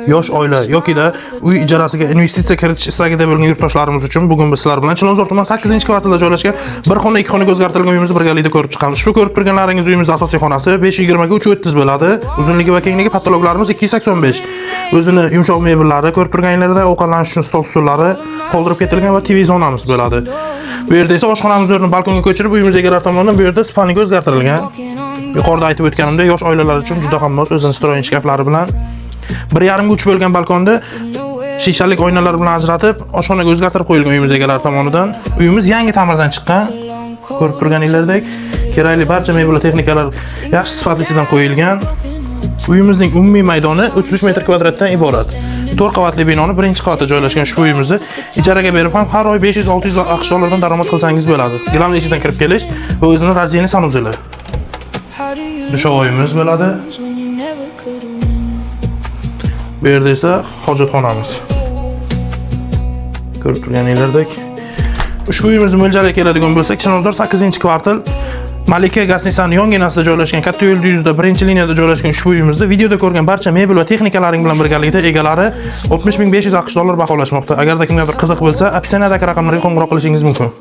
Yosh oila yokida uy ijarasiga investitsiya kiritish istagida bo'lgan yurtdoshlarimiz uchun bugun biz sizlar bilan Chilonzor tuman 8-kvartalda joylashgan bir xona, ikki xonaga o'zgartirilgan uyimizni birgalikda ko'rib chiqamiz. Ushbu ko'rib turganlaringiz uyimiz asosiy xonasi 520 ga 330 bo'ladi. Uzunligi va kengligi patologlarimiz 285. O'zini yumshoq mebellari ko'rib turganinglarda, ovqatlanish uchun stol stullari qoldirib ketilgan va TV zonamiz bo'ladi. Bu yerda esa oshxonamiz o'rnini balkonga ko'chirib, uyimiz egalari tomonidan bu yerda спальник ka o'zgartirilgan. Yuqorida aytib o'tganimdek, yosh oilalar uchun juda ham mos, o'zini встроен shkaflari bilan 1,5 ga 3 bo'lgan balkonda shishalik oynalar bilan ajratib, oshxonaga o'zgartirib qo'yilgan uyimiz egalari tomonidan. Uyimiz yangi ta'mirdan chiqqan. Ko'rib turganingizdek, kerakli barcha mebel va texnikalar yaxshi sifatlisidan qo'yilgan. Uyimizning umumiy maydoni 33 metr kvadratdan iborat. 4 qavatli binoni birinchi qavatda joylashgan ushbu uyimizni ijaraga berib ham har oy 500-600 AQSh dollaridan daromad qilsangiz bo'ladi. Gilamli eshigidan kirib kelish va o'zini раздельный санузел i. Душевой imiz bo'ladi. Bu yerda esa hojatxonamiz. Ko'rib turganingizdek. Ushbu uyimizni mo'ljaliga keladigan bo'lsak, Chilonzor 8-kvartal, Malika гостиница sini yonginasida joylashgan, katta yo'lda yuzida, birinchi liniyada joylashgan ushbu uyimizda videoda ko'rgan barcha mebel va texnikalaring bilan birgalikda egalari 60 500 AQSh dollar baholashmoqda. Agarda kimgadir qiziq bo'lsa, описание dagi raqamlarga qo'ng'iroq qilishingiz mumkin.